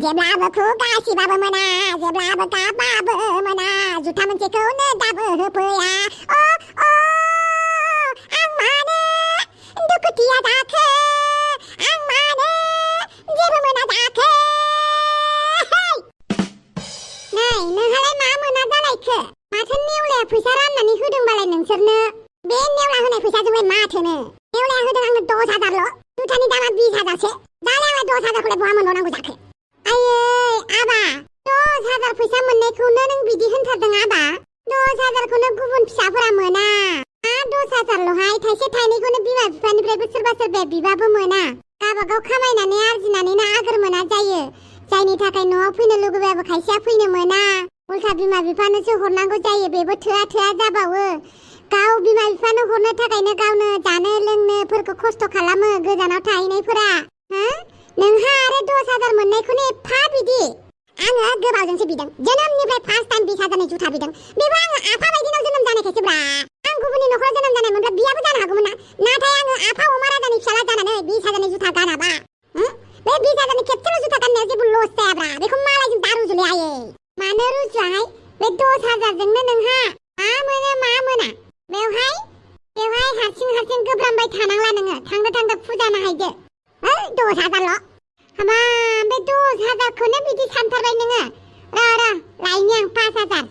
जेब्लाबो खुगासिबाबो मोना जेब्लाबो गाबाबो मोना जुथा मोनसेखौनो दाबो होफैया अ आं मानो दुखुथिया जाखो आं मानो जेबो मोना जाखो नै नोंहालाय मा मोना जालायखो माथो नेवलाया फैसा राननानै होदोंबालाय नोंसोरनो बे नेवला होनाय फैसाजोंलाय माथोनो नेवलाया होदों आंनो 10,000ल' जुथानि दामा 20,000सो दालाय आंलाय 10,000खौलाय बहा मोनबावनांगौ जाखो आयै आबा 10,000 फैसा मोननायखौनो नों बिदि होनथारदों आबा 10,000खौनो गुबुन फिसाफोरा मोना 10,000ल'हाय थाइसे थाइनैखौनो बिमा बिफानिफ्रायबो सोरबा बिबाबो मोना गावबागाव खामायनानै आरजिनानैनो आगोर मोना जायो जायनि थाखाय न'आव फैनो लुगैबाबो खायसेया फैनो मोना उल्था बिमा बिफानोसो हरनांगौ जायो बेबो थोआ जाबावो गाव बिमा बिफानो हरनो थाखायनो गावनो जानो लोंनोफोरखौ खस्थ' खालामो गोजानाव थाहैनायफोरा नोंहा आरो 10,000 मोननायखौनो एफा बिदि आङो गोबावजोंसो बिदों जोनोमनिफ्राय फार्स्ट टाइम 20,000नि जुथा बिदों बेबो आङो आफा बायदिनाव जोनोम जानायखायसो ब्रा आं गुबुननि न'खराव जोनोम जानाय मोनब्ला बियाबो जानो हागौमोन ना नाथाय आङो आफा अमा राजानि फिसाला जानानै 20,000नि जुथा गानाबा बे 20,000नि खेबसेल' जुथा गाननायाव जेबो लस जायाब्रा बेखौ मालायजों दा रुजुले आयै मानो रुजुआहाय बे 10,000जोंनो नोंहा मा मोनो मा मोना बेवहाय हारसिं गोब्रामबाय थानांला नोङो थांदो फुजा नायदो 10,000ल' हामा बे 10,000खौनो बिदि सानथारबाय नोङो र' लायनि आं 5,000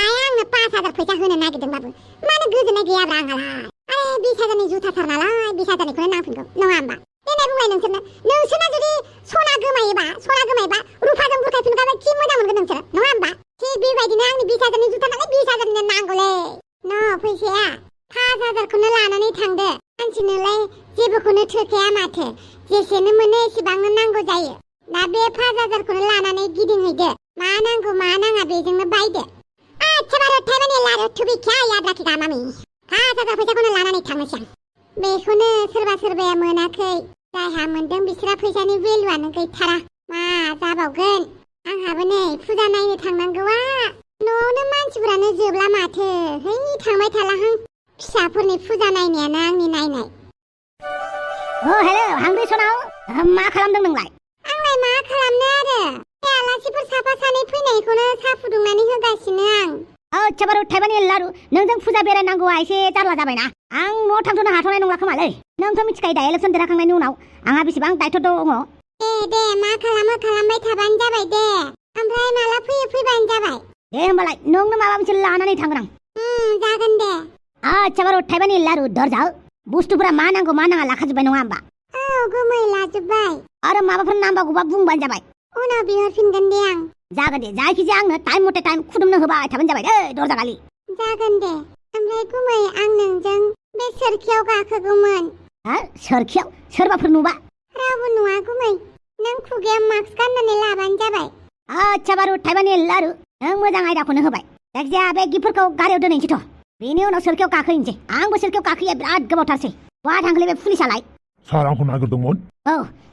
आया आंनो 5,000 फैसा होनो नागिरदोंबाबो मानो गोजोननाय गैयाब्रा आंहालाय आरे 20,000नि जुथाथार नालाय 20,000निखौनो नांफिनगौ नङा होमबा देनाय बुंलाय नोंसोरना जुदि सना गोमायोबा रुफाजों बुरखायफिनगाबा खि मोजां मोनगोन नोंसोरो नङा होमबा थिग बेबायदिनो आंनि 20,000नि जुथा नालाय 20,000नि नांगौलै फैसाया 5,000खौनो लानानै थांदो मानसिनोलाय जेबोखौनो थोखाया माथो जेसेनो मोनो एसेबांनो नांगौ जायो दा बे 5,000खौनो लानानै गिदिंहैदो मा नांगौ मा नाङा बेजोंनो बायदो आच्छा बारो थाइमानि लारु थुबि क्या याद राखिगा मामि 5,000 फैसाखौनो लानानै थांनोसै आं बेखौनो सोरबाया मोनाखै जायहा मोनदों बिसोरा फैसानि भेलुआनो गैथारा मा जाबावगोन आंहाबो नै फुजा नायनो थांनांगौआ न'आवनो मानसिफोरानो जोबला माथो है थांबाय थालाहां फिसाफोरनि फुजा नायनायानो आंनि नायनाय हेलो हांग्रि सनाव मा खालामदों नोंलाय आंलाय मा खालामनो आरो आलासिफोर साफा सानै फैनायखौनो साहा फुदुंनानै होगासिनो आं आच्छा बारु थाइबानि लारु नोंजों फुजा बेरायनांगौआ एसे जारला जाबायना आं न'आव थांथ'नो हाथ'नाय नंला खोमालै नोंथ' मिथिखायो दा इलेक्सन देरहाखांनायनि उनाव आंहा बेसेबां दायथ' दङ दे मा खालामो खालामबाय थाबानो जाबाय दे ओमफ्राय माला फैबानो जाबाय दे होमबालाय नोंनो माबा मोनसे लानानै थांगोन आं जागोन दे आच्छा बारु थाइबानि लारु दरजा बुस्थुफोरा मा नांगौ मा नाङा लाखाजोब्बाय नङा होमबा गुमै लाजोब्बाय आरो माबाफोर नांबावगौबा बुंबानो जाबाय उनाव बिहरफिनगोन दे आं जागोन दे जायखिजाया आंनो टाइम मथे टाइम खुदुमनो होबाय थाबानो जाबाय दै दरजा गालि जागोन दे ओमफ्राय गुमै आं नोंजों बे सोरखियाव गाखोगौमोन सोरखियाव सोरबाफोर नुबा रावबो नुवा गुमै नों खुगायाव मास्क गाननानै लाबानो जाबाय आच्छा बारु थाइबानि लारु नों मोजां आयदाखौनो होबाय जायखिजाया बे गिफ्टफोरखौ गारियाव दोनहैनोसैथ' बेनि उनाव सोरखियाव गाखोहैनोसै आंबो सोरखियाव गाखोया बिराद गोबावथारसै बहा थांखोलै बे पुलिसालाय सार आंखौ नागिरदोंमोन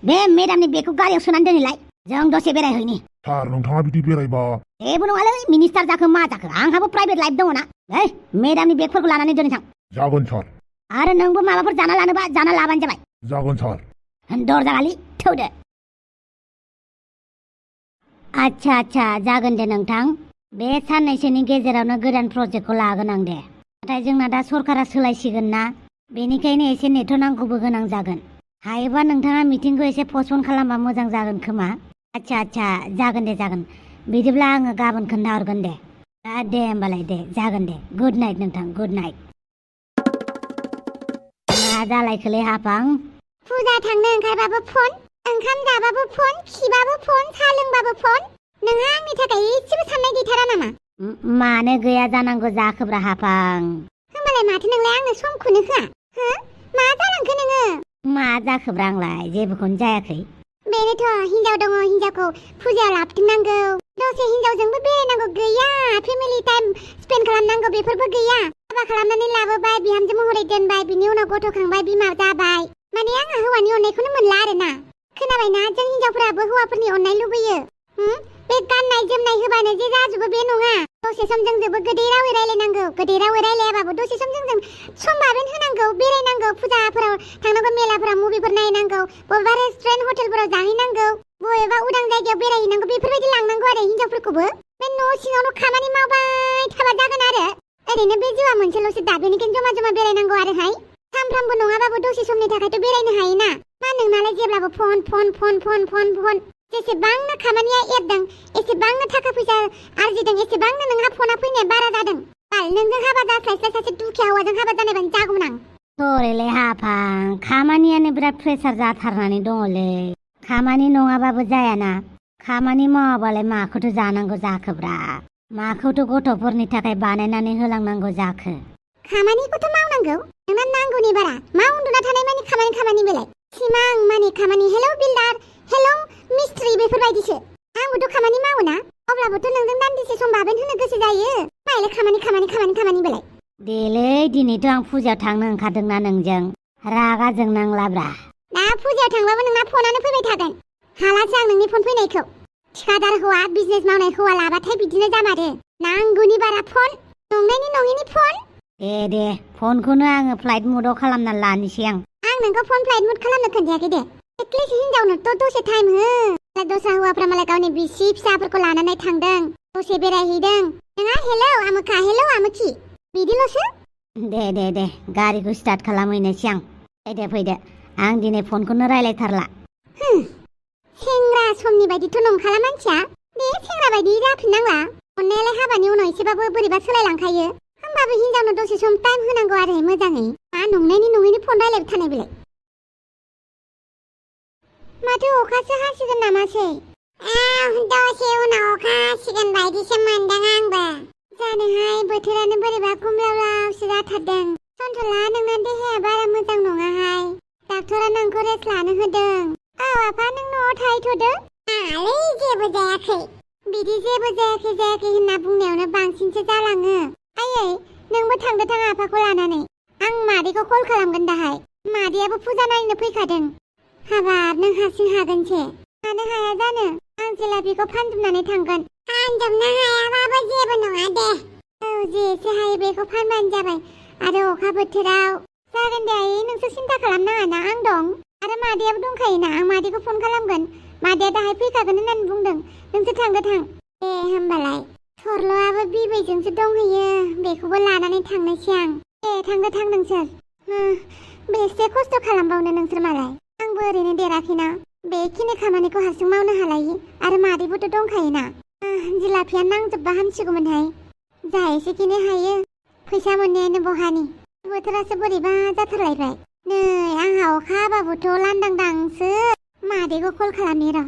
बे मेडामनि बेगखौ गारियाव सोनानै दोनैलाय जों दसे बेरायहैनि सार नोंथाङा बिदि बेरायबा जेबो नङालै मिनिस्टार जाखो मा जाखो आंहाबो प्राइभेट लाइफ दङ ना मेडामनि बेगफोरखौ लानानै दोनै थां जागोन सार आरो नोंबो माबाफोर जाना लानोबा जाना लाबानो जाबाय जागोन सार दरजा गालि थौदो आच्छा जागोन दे नोंथां बे साननैसोनि गेजेरावनो गोदान प्रजेक्टखौ लागोन आं दे नाथाय जोंना दा सरकारा सोलायसिगोन ना बेनिखायनो एसे नेथ'नांगौबो गोनां जागोन हायोबा नोंथाङा मिटिंखौ एसे पस्टपन खालामबा मोजां जागोन खोमा आच्छा जागोन दे जागोन बिदिब्ला आङो गाबोन खोन्थाहरगोन दे दे होमबालाय दे जागोन दे गुड नाइट नोंथां गुड नाइट मा जालायखोलै हाफां फुजा थांनो ओंखारबाबो फन ओंखाम जाबाबो फन खिबाबो फन साहा लोंबाबो फन नोंहा आंनि थाखाय एसेबो साननाय गैथारा नामा मानो गैया जानांगौ जाखोब्रा हाफां होमबालाय माथो नोंलाय आंनो समखौनो होआ मा जालांखो नोङो मा जाखोब्रा आंलाय जेबोखौनो जायाखै बेनोथ' हिनजाव दङ हिनजावखौ फुजायाव लाबोथोंनांगौ दसे हिनजावजोंबो बेरायनांगौ गैया फेमिलि टाइम स्पेन्ड खालामनांगौ बेफोरबो गैया हाबा खालामनानै लाबोबाय बिहामजो महरै दोनबाय बिनि उनाव गथ' खांबाय बिमा जाबाय माने आंहा हौवानि अननायखौनो मोनला आरोना खोनाबायना जों हिनजावफोराबो हौवाफोरनि अननाय लुबैयो बे गाननाय जोमनाय होबानो जे जाजोबो बे नङा दसे सम जोंजोंबो गोदै रावै रायलायनांगौ गोदै रावै रायलायाबाबो दसे सम जोंजों सम बाबेन होनांगौ बेरायनांगौ फुजाफोराव थांनांगौ मेलाफोराव मुभिफोर नायनांगौ बबेबा रेस्टुरेन्ट हटेलफोराव जाहैनांगौ बबेबा उदां जायगायाव बेरायहैनांगौ बेफोरबायदि लांनांगौ आरो हिनजावफोरखौबो बे न' सिङावनो खामानि मावबाय थाबा जागोन आरो ओरैनो बे जिउआ मोनसेल'सो दा बेनिखायनो जमा जमा बेरायनांगौ आरोहाय सानफ्रामबो नङाबाबो दसे समनि थाखायथ' बेरायनो हायोना मा नोंनालाय जेब्लाबो फन जेसेबांनो खामानिया एरदों एसेबांनो थाखा फैसा आरजिदों एसेबांनो नोंहा फना फैनाया बारा जादों बाल नोंजों हाबा जास्लायस्लाय सासे दुखिया हौवाजों हाबा जानायबानो जागौमोन आं सरेले हाफां खामानियानो बिराद प्रेसार जाथारनानै दङलै खामानि नङाबाबो जायाना खामानि मावाबालाय माखौथो जानांगौ जाखोब्रा माखौथो गथ'फोरनि थाखाय बानायनानै होलांनांगौ जाखो खामानिखौथ' मावनांगौ नोंना नांगौनि बारा मा उन्दुना थानाय मानि खामानि बेलाय सिमां मानि खामानि हेलौ बिल्डार हेलौ मिस्ट्रि बेफोरबायदिसो आंबोथ' खामानि मावोना अब्लाबोथ' नोंजों दान्दिसे सम बाबेन होनो गोसो जायो माइलाय खामानि बेलाय देलै दिनैथ' आं फुजायाव थांनो ओंखारदोंना नोंजों रागा जोंनांलाब्रा दा फुजायाव थांबाबो नोंना फनानो फैबाय थागोन हालासो आं नोंनि फन फैनायखौ थिखादार हौवा बिजनेस मावनाय हौवा लाबाथाय बिदिनो जामारो नांगौनि बारा फन नङैनि फन दे फनखौनो आङो फ्लाइट मुडआव खालामना लानोसै आं नोंखौ फन फ्लाइट मुड खालामनो खोन्थायाखै दे एटलिस्ट हिनजावनोथ' दसे टाइम हो दस्रा हौवाफ्रा मालाय गावनि बिसि फिसाफोरखौ लानानै थांदों दसे बेरायहैदों नोंहा हेलौ आमोखि बिदिल'सो दे गारिखौ स्टार्ट खालामहैनोसै आं फैदो आं दिनै फनखौनो रायलायथारला सेंग्रा समनि बायदिथ' नंखाला मानसिया दे सेंग्रा बायदि जाफिननांला अननायालाय हाबानि उनाव एसेबाबो बोरैबा सोलायलांखायो होमबाबो हिनजावनो दसे सम टाइम होनांगौ आरो मोजाङै मा नङैनि फन रायलायबाय थानाय बेलाय माथो अखासो हासिगोन नामासै दसे उनाव अखा हासिगोन बायदिसो मोनदों आंबो जानोहाय बोथोरानो बोरैबा खुमलावलावसो जाथारदों सन्थला नोंना देहाया बारा मोजां नङाहाय डाक्टरा नोंखौ रेस्ट लानो होदों आफा नों न'आव थाहैथ'दो आलै जेबो जायाखै बिदि जेबो जायाखै होनना बुंनायावनो बांसिनसो जालाङो आयै नोंबो थांदो आफाखौ लानानै आं मादैखौ कल खालामगोन दाहाय मादैयाबो फुजा नायनो फैखादों हाबाब नों हारसिं हागोनसे मानो हाया जानो आं जिलापिखौ फानजोबनानै थांगोन फानजोबनो हायाबाबो जेबो नङा दे जे एसे हायो बेखौ फानबानो जाबाय आरो अखा बोथोराव जागोन दे आयै नोंसोर सिन्था खालामनाङा ना आं दं आरो मादैयाबो दंखायोना आं मादैखौ फन खालामगोन मादैया दाहाय फैखागोन होननानै बुंदों नोंसोर थांदो दे होमबालाय सरल'आबो बिबैजोंसो दंहैयो बेखौबो लानानै थांनोसै आं दे थांदो नोंसोर बेसे खस्थ' खालामबावनो नोंसोर मालाय आंबो ओरैनो देराखैना बेखिनि खामानिखौ हारसिं मावनो हालायि आरो मादैबोथ' दंखायोना जिलापिया नांजोबबा हामसिगौमोनहाय जा एसेखिनि हायो फैसा मोननायानो बहानि बोथोरासो बोरैबा जाथारलायबाय नै आंहा अखा हाबाबोथ' लांदांसो मादैखौ कल खालामनि र'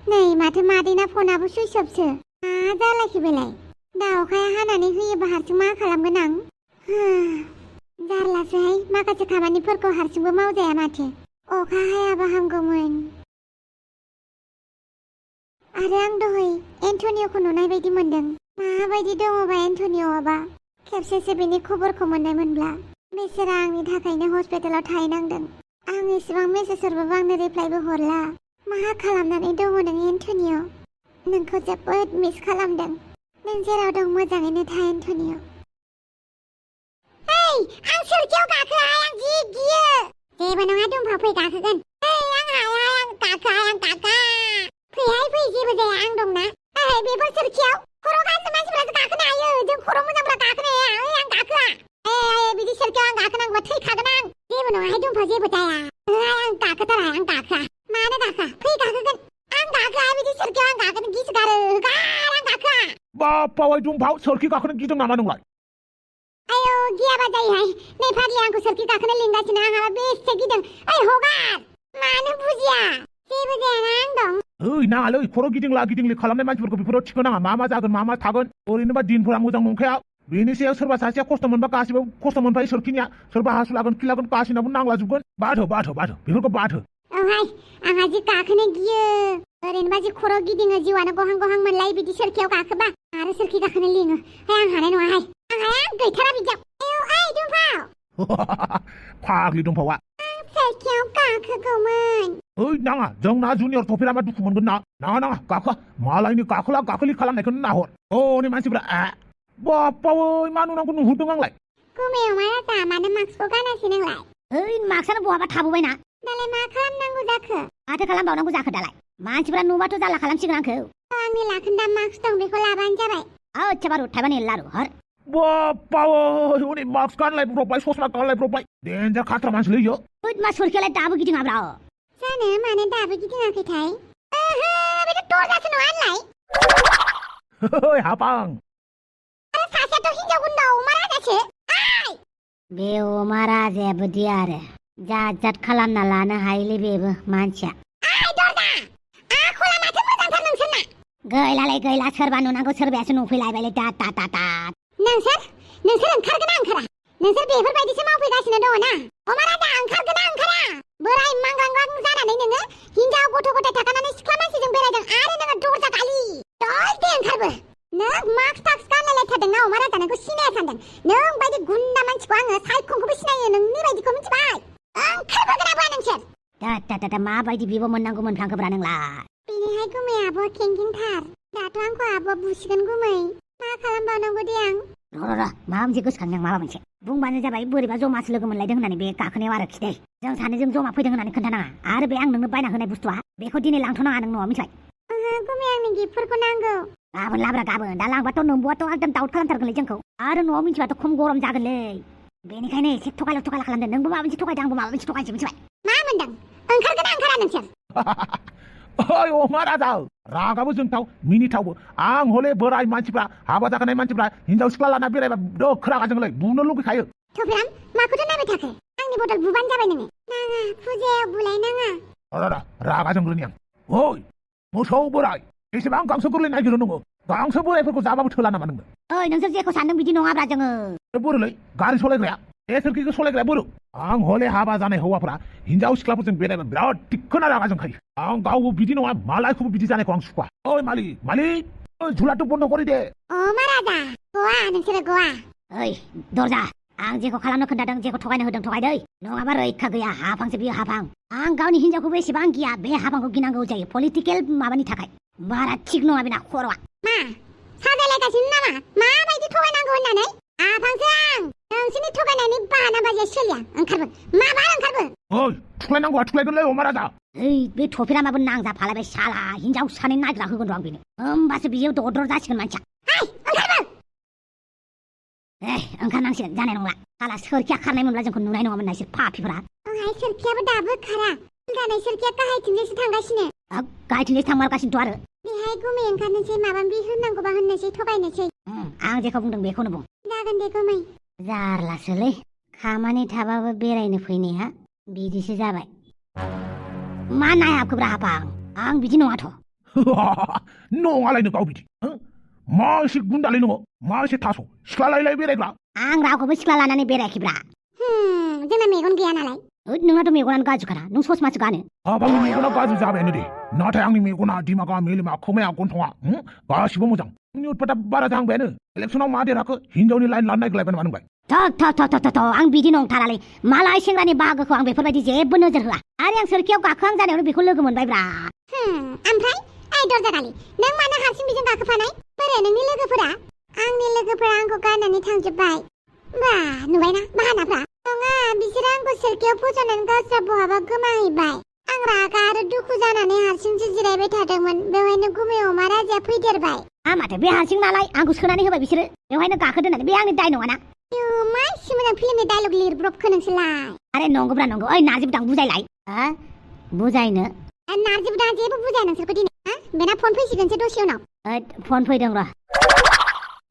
नै माथो मादैना फनाबो सुइच अफसो मा जालायखो बेलाय दा अखाया हानानै होयोबा हारसिं मा खालामगोन आं जारलासोहाय माखासे खामानिफोरखौ हारसिंबो मावजाया माथो अखा हायाबा हामगौमोन आरो आं दहाय एन्टनिअखौ नुनाय बायदि मोनदों माबायदि दङबा एन्टनिअआबा खेबसेसो बेनि खबरखौ मोननायमोनब्ला बेसोरा आंनि थाखायनो हस्पिटालाव थाहैनांदों आं एसेबां मेसेज हरबाबो आंनो रिप्लाइबो हरला मा खालामनानै दङ नों एन्टनिअ नोंखौ जोबोद मिस खालामदों नों जेराव दं मोजाङैनो था एन्टनिअ आं सोरखियाव गाखोहाय आं जि गियो जेबो नङा दुम्फा फै गाखोगोन आं गाखा फैहाय जेबो जाया आं दंना बेफोर सोरखियाव खर' गाज्रि मानसिफ्रासो गाखोनो हायो जों खर' मोजांफ्रा गाखोनो हाया आं गाखोआ बिदि सोरखियाव आं गाखोनांगौबा थैखागोन आं जेबो नङाहाय दुम्फा जेबो जाया आं गाखोथारा आं गाखोआ मानो गाखोआ फै गाखोगोन आं गाखोआ बिदि सोरखियाव आं गाखोनो गिसोगारो आं गाखोआ बापावै दुम्फाव सोरखि गाखोनो गिदों नामा नोंलाय आयौ गियाबा जायोहाय नै फाग्लि आंखौ सोरखि गाखोनो लिंगासिनो आंहाबा बेसे गिदों हगार मानो बुजिया जेबो जायाना आं दं नाङालै खर' गिदिंला खालामनाय मानसिफोरखौ बेफोराव थिखोनाङा मा जागोन मा थागोन ओरैनोबा दिनफोरा मोजां नंखाया बेनि सायाव सोरबा सासेया खस्थ' मोनबा गासिबो खस्थ' मोनफायो सोरखिनिया सोरबा हासुलागोन खिलागोन गासिनाबो नांलाजोबगोन बाथो बेफोरखौ बाथो औहाय आंहा जि गाखोनो गियो ओरैनोबा जि खर' गिदिङो जिउआनो गहां मोनलायो बिदि सोरखियाव गाखोबा आरो सोरखि गाखोनो लिङो आं हानाय नङाहाय आं गैथारा बिदियाव दुम्फाव फाग्लि दुम्फावा सोरखियाव गाखोगौमोन नाङा जोंना जुनियर थफेरा मा दुखु मोनगोन नाङा गाखोआ मालायनि गाखोलि खालामनायखौनो नाहर नै मानसिफ्रा बापावै मा नुनांगौ नुहुरदों आंलाय गुमैयाव मा राजा मानो मास्कखौ गानासै नोंलाय मास्कानो बहाबा थाबोबायना दालाय मा खालामनांगौ जाखो माथो खालामबावनांगौ जाखो दालाय मानसिफ्रा नुबाथ' जाला खालामसिगोन आंखौ आंनि लाखोन्दा मार्क्स दं बेखौ लाबानो जाबाय अच्छा बारु थाइबानि लारु हर बाप्पा हनै मास्क गानलायब्रबबाय ससमा गानलायब्रबबाय देन्जार खाथ्रा मानसिलै इयो होद मा सोरखियालाय दाबो गिदिङाब्रा जानो मानो दाबो गिदिङाखैथाय ओहो बेथ' दरजासो नङा होनलाय हापां आरो सासेयाथ' हिनजाव गुन्दा अमा राजासो बे अमा राजाया बिदि आरो जात जात खालामना लानो हायोलै बेबो मानसिया दरजा आखला माथो मोजांथार नोंसोरना गैलालै गैला सोरबा नुनांगौ सोरबायासो नुफैलायबायलै दा दा दा दा नोंसोर ओंखारगोना ओंखारा नोंसोर बेफोरबायदिसो मावफैगासिनो दङ ना अमा राजा ओंखारगोना ओंखारा बोराय मांगांगां जानानै नोङो हिनजाव गथ' गथाय थाखानानै सिख्ला मानसिजों बेरायदों आरो नोङो दरजा गालि दलते ओंखारबो नों मास्क टाक्स गानलायलायथारदों ना अमा राजा नोंखौ सिनाया सानदों नों बायदि गुन्दा मानसिखौ आङो सायखंखौबो सिनायो नोंनि बायदिखौ मिथिबाय ओंखारबोगोना बा नोंसोर दा माबायदि बिब' मोननांगौ मोनफ्लांखोब्रा नोंलाय बेनिहाय गुमै आब' खेंखेंथार दाथ' आंखौ आब' बुसिगोन गुमै मा खालामबावनांगौ दे आं र' माबा मोनसे गोसोखांदों माबा मोनसे बुंबानो जाबाय बोरैबा जमासो लोगो मोनलायदों होननानै बे गाखोनायाव आरोखि दै जों सानैजों जमा फैदों होननानै खोन्थानाङा आरो बे आं नोंनो बायना होनाय बुस्थुआ बेखौ दिनै लांथ'नाङा नों न'आव मिथिबाय गुमै आंनि गिफ्टफोरखौ नांगौ गाबोन लाब्रा गाबोन दा लांबाथ' नोंबोआथ' एकदम दाउट खालामथारगोनलै जोंखौ आरो न'आव मिथिबाथ' खम गरम जागोनलै बेनिखायनो एसे थगायला खालामदों नोंबो माबा मोनसे थगायदों आंबो माबा मोनसे थगायनोसै मिथिबाय मा मोनदों ओंखारगोना ओंखारा नोंसोर ओइ अमा राजा रागाबो जोंथाव मिनिथावबो आं हले बोराय मानसिफ्रा हाबा जाखानाय मानसिफ्रा हिनजाव सिख्ला लाना बेरायबा दोखोरागाजोंलै बुनो लुगैखायो थफिराम माखौथो नायबाय थाखो आंनि बदल बुबानो जाबाय नोङो नाङा फुजायाव बुलायनाङा रागा जोंग्रोनि आं ओइ मोसौ बोराय एसेबां गांसो गोरलै नागिरो नोङो गांसो बोरायफोरखौ जाबाबो थोला नामा नोङो ओइ नोंसोर जेखौ सानदों बिदि नङाब्रा जोङो बोरोलै गारि सालायग्राया सोरखिखौ सालायग्राया बोरो आं हले हाबा जानाय हौवाफोरा हिनजाव सिख्लाफोरजों बेरायबा बिराद थिखोना रागा जोंखायो आं गावबो बिदि नङा मालायखौबो बिदि जानायखौ आं सुखुवा ओइ मालिक झुलाथ' बन्द' करि दे अमा राजा गवा नोंसोरो गवा ओइ दरजा आं जेखौ खालामनो खोन्थादों जेखौ थगायनो होदों थगायदै नङाबा रैखा गैया हाफांसो बियो हाफां आं गावनि हिनजावखौबो एसेबां गिया बे हाफांखौ गिनांगौ जायो पलिटिकेल माबानि थाखाय बारा थिग नङा बेना खर'आ मा साजायलायगासिनो नामा माबायदि थगायनांगौ होननानै हाफांसो आं नोंसोरनि थगायनायनि बाहाना बाजिया सोलिया ओंखारबो माबा ओंखारबो ओइ थुख्लायनांगौआ थुख्लायगोनलै अमा राजा ओइ बे थफिरामाबो नांजाफालायबाय साला हिनजाव सानै नागिरना होगोन र' आं बेनो होमबासो बियो दद्र जासिगोन मानसिया ओंखारनांसिगोन जानाय नंला साला सोरखिया खारनाय मोनब्ला जोंखौ नुनाय नङामोन ना इसोर पापिफोरा सोरखियाबो दाबो खारा गानाय सोरखिया गाहायथिंजायसो थांगासिनो गाहायथिंजायसो थांमारगासिनोथ' आरो बेहाय गुमै ओंखारनोसै माबा बि होननांगौबा होननोसै थगायनोसै आं जेखौ बुंदों बेखौनो बुं जागोन दे गुमै जारलासोलै खामानि थाबाबो बेरायनो फैनाया बिदिसो जाबाय मा नायाखोब्रा हाफां आं बिदि नङाथ' नङालायनो गाव बिदि मा एसे गुन्दालै नङ मा एसे थास' सिख्ला लायलाय बेरायग्रा आं रावखौबो सिख्ला लानानै बेरायाखैब्रा जोंना मेगन गैया नालाय नोंनाथ' मेगनानो गाज्रिखाना नों ससमासो गानो हाबांनि मेगना गाज्रि जाबायानो दे नाथाय आंनि मेगना दिमागा मेलेमा खोमाया गन्थङा गासिबो मोजां नोंनि उत्पाता बारा जाहांबायानो इलेक्सनाव मा देरहाखो हिनजावनि लाइन लानो नागिरलायबाय नामा नोंबाय आं बिदि नंथारालै मालाय सेंग्रानि बाहागोखौ आं बेफोरबायदि जेबो नोजोर होआ आरो आं सोरखियाव गाखोहां जानायावनो बेखौ लोगो मोनबायब्रा ओमफ्राय ओइ दरजागालि नों मानो हारसिं बिजों गाखोफानाय बोरै नोंनि लोगोफोरा आंनि लोगोफोरा आंखौ गारनानै थांजोब्बाय बा नुबायना बाहानाफ्रा नङा बिसोरो आंखौ सोरखियाव फज'नानै गावस्रा बहाबा गोमाहैबाय आं रागा आरो दुखु जानानै हारसिंसो जिरायबाय थादोंमोन बेवहायनो गुमै अमा राजाया फैदेरबाय माथो बे हारसिं नालाय आंखौ सोनानै होबाय बिसोरो बेवहायनो गाखोदो होननानै बे आंनि दाय नङाना मा एसे मोजां फिल्मनि डायलग लिरब्रबखो नोंसोरलाय आरे नंगौब्रा नंगौ ओइ नार्जि बुदां बुजायलाय बुजायनो नार्जि बुदां जेबो बुजाया नोंसोरखौ दिनै बेना फन फैसिगोनसो दसे उनाव फन फैदों र'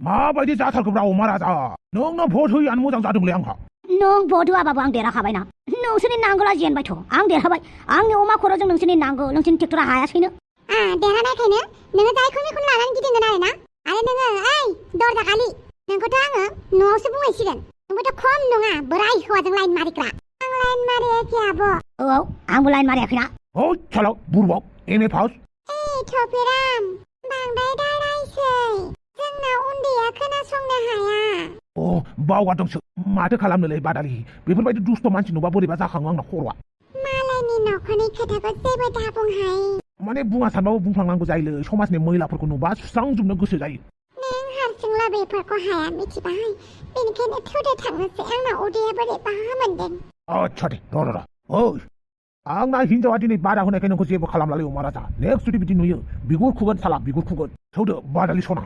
माबायदि जाथारखोब्रा अमा राजा नोंनो भट होयैआनो मोजां जादोंलै आंहा नों भट होआबाबो आं देरहाखाबायना नोंसोरनि नांगोला जेनबायथ' आं देरहाबाय आंनि अमा खर'जों नोंसोरनि नांगौ नोंसोरनि ट्रेक्टरा हायासैनो देरहानायखायनो नोङो जायखौ मेखौनो लानानै गिदिंगोन आरोना आरो नोङो ओइ दरजागालि नोंखौथ' आङो न'आवसो बुंहैसिगोन नोंबोथ' खम नङा बोराय हौवाजों लाइन मारिग्रा आं लाइन मारियाखै आब' आंबो लाइन मारियाखैना साला बुरबाव एम ए पास थफिराम बांद्राय दारायसै जोंना उन्दैया खोनासंनो हाया बावगारदोंसो माथो खालामनोलै बादालि बेफोरबायदि दुस्थ मानसि नुबा बोरैबा जाखाङो आंना खर'आ मालायनि न'खरनि खोथाखौ जेबो दाबुंहाय माने बुङा सानबाबो बुंफ्लांनांगौ जायोलै समाजनि मैलाफोरखौ नुबा सुस्रांजोबनो गोसो जायो नों हारसिंल' बेफोरखौ हाया मिथिबाय बेनिखायनो थौदो थांनोसै आंना उदैया बोरैबा मोनदों आच्छा दे र' आंना हिनजावा दिनै बादा होनायखाय नोंखौ जेबो खालामलालै अमा राजा नेक्स्ट जुदि बिदि नुयो बिगुर खुगोन साला बिगुर खुगोन थौदो बादालि सना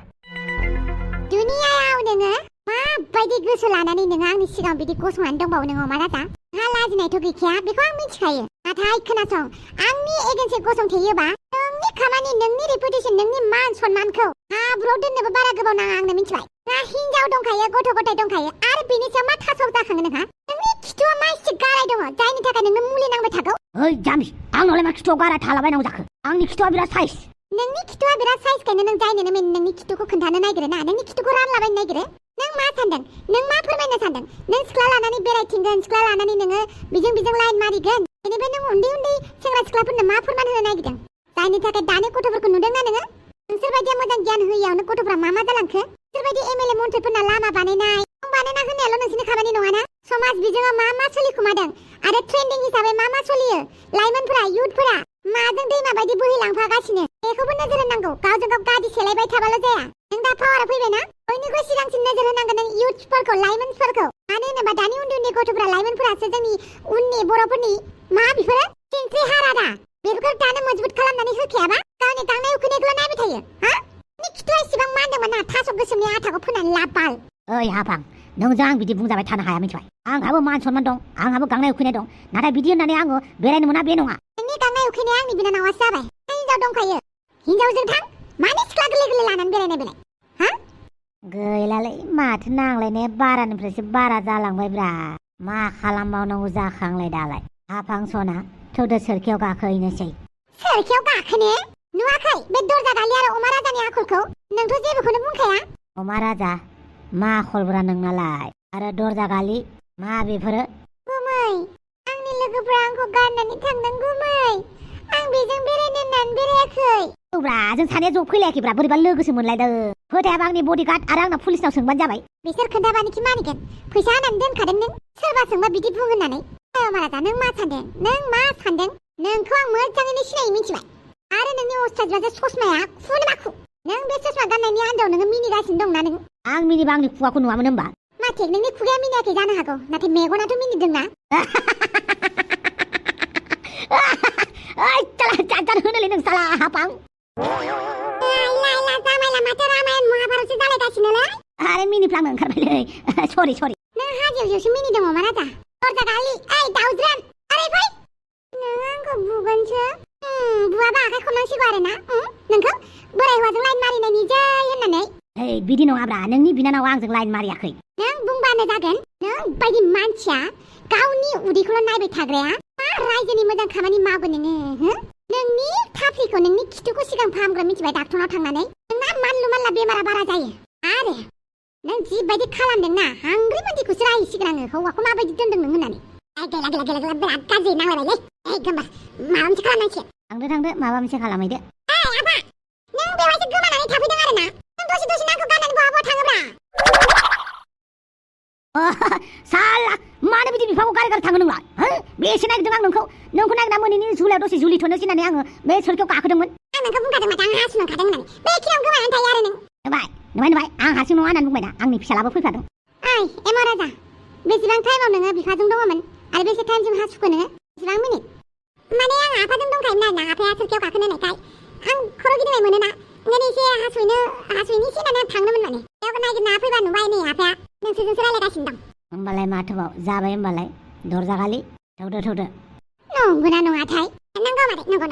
दुनियायाव नोङो माबायदि गोसो लानानै नोङो आंनि सिगाङाव बिदि गसंनानै दंबावो नोङो अमा राजा नोंहा लाजिनायथ' गैखाया बेखौ आं मिथिखायो नाथाय खोनासं आंनि एगेन्सै गसंथेयोबा नोंनि खामानि नोंनि रेपुटेसन नोंनि मान सन्मानखौ हाब्रुआव दोननोबो बारा गोबाव नाङा आंनो मिथिबाय ना हिनजाव दंखायो गथ' गथाय दंखायो आरो बेनि सायाव मा थासाव जाखाङो नोंहा नोंनि खिथुआ मा एसे गाराय दङ जायनि थाखाय नोंनो मुलि नांबाय थागौ ओइ जाम्बि आंनावलाय मा खिथुआव गाराय थालाबायनांगौ जाखो आंनि खिथुआ बिराद साइज नोंनि खिथुआ बिराद साइजखायनो नों जायनो नोंनि खिथुखौ खोन्थानो नागिरो ना नोंनि खिथुखौ रानलाबायनो नागिरो नों मा सानदों नों मा फोरमायनो सानदों नों सिख्ला लानानै बेरायथिंगोन सिख्ला लानानै नोङो बिजों लाइन मारिगोन बेनिफ्राय नों उन्दै सेंग्रा सिख्लाफोरनो मा फोरमान होनो नागिरदों जायनि थाखाय दानि गथ'फोरखौ नुदोंना नोङो नोंसोरबायदिया मोजां गियान होयैयावनो गथ'फ्रा मा जालांखो सोरबायदि एमएलए मन्थ्रिफोरना लामा बानायनाय बानायना होनायाल' नोंसोरनि खामानि नङाना समाज बिजोङाव मा सोलिखुमादों आरो ट्रेन्डिं हिसाबै मा सोलियो लाइमोनफोरा इयुथफोरा माजों दैमा बायदि बोहैलांफागासिनो बेखौबो नोजोर होनांगौ गावजों गाव गादि सेलायबाय थाबाल' जाया नों दा पावारा फैबायना बयनिख्रुइ सिगांसिन नोजोर होनांगोन नों इयुथफोरखौ लाइमोनफोरखौ मानो होनोबा दानि उन्दै गथ'फ्रा लाइमोनफोरासो जोंनि उननि बर'फोरनि मा बिफोरो सिनस्रि हारादा बेफोरखौ दानो मजबुत खालामनानै होखायाबा गावनि गांनाय उखैनायखौल' नायबाय थायो हा नों खिथुआ इसेबां मा होनदोंमोन ना थास' गोसोमनि आथाखौ फोनानै लाबाल ओइ हाफां नोंजों आं बिदि बुंजाबाय थानो हाया मिथिबाय आंहाबो मान सन्मान दं आंहाबो गांनाय उखैनाय दं नाथाय बिदि होननानै आङो बेरायनो मोना बे नङा नोंनि गांनाय उखैनाया आंनि बिनानावासो जाबाय हिनजाव दंखायो हिनजावजों थां मानो सिख्ला गोरलै लानानै बेरायनाय बेलाय हा गैलालै माथो नांलायनाया बारानिफ्रायसो बारा जालांबायब्रा मा खालामबावनांगौ जाखांलाय दालाय हाफां सना थौदो सोरखियाव गाखोहैनोसै सोरखियाव गाखोनो नुवाखै बे दरजा गालि आरो अमा राजानि आखलखौ नोंथ' जेबोखौनो बुंखाया अमा राजा मा आखलब्रा नोंनालाय आरो दरजा गालि मा बेफोरो गुमै आंनि लोगोफ्रा आंखौ गारनानै थांदों गुमै आं बेजों बेरायनो होननानै बेरायाखै औब्रा जों सानैया ज' फैलायाखैब्रा बोरैबा लोगोसो मोनलायदों फोथायाबा आंनि बडिगार्ड आरो आंना पुलिसनाव सोंबानो जाबाय बिसोर खोन्थाबानोखि मानिगोन फैसा होनानै दोनखादों नों सोरबा सोंबा बिदि बुं होननानै अमा राजा नों मा सानदों नोंखौ आं मोजाङैनो सिनायो मिथिबाय आरो नोंनि अस्थादबाजे ससमाया खुनो माखु नों बे ससमा गाननायनि आन्दोआव नोङो मिनिगासिनो दंना नों आं मिनिबा आंनि खुगाखौ नुवामोन होमबा मा थिक नोंनि खुगाया मिनियाखै जानो हागौ नाथाय मेगनाथ' मिनिदोंना ओइ चला जान होनोलै नों साला हापां लायला जामायला माथो रामायण महाभारतसो जालायगासिनोलै आरे मिनिफ्लांनो ओंखारबायलै सरि नों हाजोआव जौसो मिनिदों अमा राजा दरजा गालि ओइ दाउज्रेम ओरै फै नों आंखौ बुगोनसो बुआबा आखाइ खबनांसिगौ आरोना नोंखौ बोराय हौवाजों लाइन मारिनायनि जै होननानै ओइ बिदि नङाब्रा नोंनि बिनानावा आंजों लाइन मारियाखै नों बुंबानो जागोन नों बायदि मानसिया गावनि उदैखौल' नायबाय थाग्राया मा रायजोनि मोजां खामानि मावगोन नोङो नोंनि थाफ्लिखौ नोंनि खिथुखौ सिगां फाहामग्रा मिथिबाय डाक्टरनाव थांनानै नोंना मानलु मानला बेमारा बारा जायो आरो नों जिबायदि खालामदोंना हांग्रि मानसिखौसो रायहैसिगोन आङो हौवाखौ माबायदि दोनदों नों होननानै गैला बिराद गाज्रि नांलायबायलै गोमबार माबा मोनसे खालामनांसिगोन थांदो माबा मोनसे खालामहैदो आफा नों बेवहायसो गोमानानै थाफैदों आरोना नों दसे नांखौ गाननानै बहा थाङोब्रा साला मानो बिदि बिफाखौ गारि थाङो नोंलाय बेसे नागिरदों आं नोंखौ नागिरना मोनैनि जुलायाव दसे जुलिथ'नोसै होननानै आङो बे सोरखियाव गाखोदोंमोन आं नोंखौ बुंखादों माथो आं हासु नंखादों होननानै बे खियाव गोमानानै थायो आरो नों नुबाय आं हारसिं नङा होननानै बुंबायना आंनि फिसालाबो फैफादों ओइ एमा राजा बेसेबां टाइमाव नोङो बिफाजों दङमोन आरो बेसे टाइमसिम हासुखो नोङो बेसेबां मिनिट माने आं आफाजों दंखायोमोन आरोना आफाया सोरखियाव गाखोनो होनायखाय आं खर' गिदिंनाय मोनोना ओंखायनो एसे हासुहैनोसै होननानै आं थांदोंमोन माने बेयाव नागिरना फैबा नुबाय नै आफाया नोंसोरजोंसो रायलायगासिनो दं होमबालाय माथोबाव जाबाय होमबालाय दरजा गालि थौदो नंगौना नङाथाय नंगौ मादै नंगौ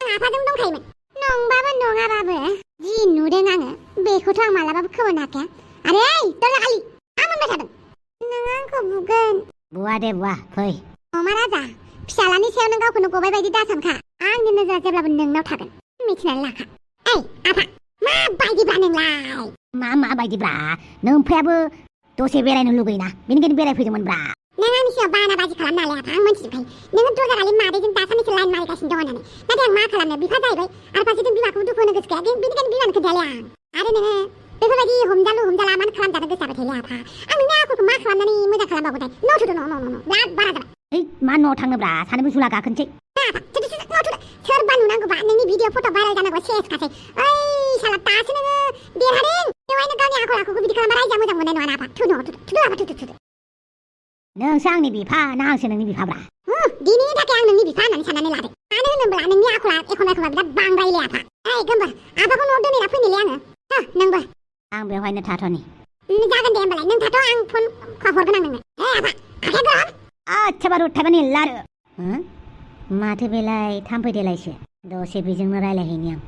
आं आफाजों दंखायोमोन नंबाबो नङाबाबो जि नुदों आङो बेखौथ' आं मालाबाबो खोमोनो हाखाया आरे दरजा गालि मा मोनबाय थादों नों आंखौ बुगोन बुवा दे बुवा फै अमा राजा फिसालानि सायाव नों गावखौनो गबाय बायदि दासानखा आंनि नोजोरा जेब्लाबो नोंनाव थागोन मिथिनानै लाखा आफा माबायदिब्रा नोंलाय मा बायदिब्रा नों ओमफ्रायाबो दसे बेरायनो लुगैना बेनिखायनो बेरायफैदोंमोनब्रा नों आंनि सिगाङाव बाना बाजि खालामनो हालाय आफा आं मोनथिजोबखायो नोङो दरजा गालि मादैजों दासाननैसो लाइन मारिगासिनो दं होननानै नाथाय आं मा खालामनो बिफा जाहैबाय आरो फारसेथिं बिमाखौबो दुखु होनो गोसो गैया बेनिखायनो बिमानो खोन्थायालै आं आरो नोङो बेफोरबायदि हमजाला मानो खालामजानो गोसो जाबाय थायोलै आफा आं नोंनि आखलखौ मा खालामनानै मोजां खालामबावगोथाय न' बारा जाबाय मा न'आव थांनोब्रा सानैबो जुला गाखोनोसै सोरबा नुनांगौबा नोंनि भिडिअ फट' भाइरेल जानांगौ सेसखासै ओइ साला दासो नोङो देरहादों बेवहायनो गावनि आखलखौ बिदि खालामबा रायजोआ मोजां मोननाय नङा आफा थुदो नोंसो आंनि बिफा ना आंसो नोंनि बिफाब्रा दिनैनि थाखाय आं नोंनि बिफा आफा होननानै साननानै लादो मानो होनोब्ला नोंनि आखला एखनबा बिराद बांद्रायलै आफा गोमबोर आफाखौ न'आव दोनहैना फैनोलै आङो नोंबो आं बेवहायनो थाथ'नि जागोन दे होमबालाय नों थाथ' आं फन हरगोन आं नोंनो आफा आखाया गरम आच्छा बारु थाइबानि लारु माथो बेलाय थांफैदेलायसो दसे बेजोंनो रायलायहैनि आं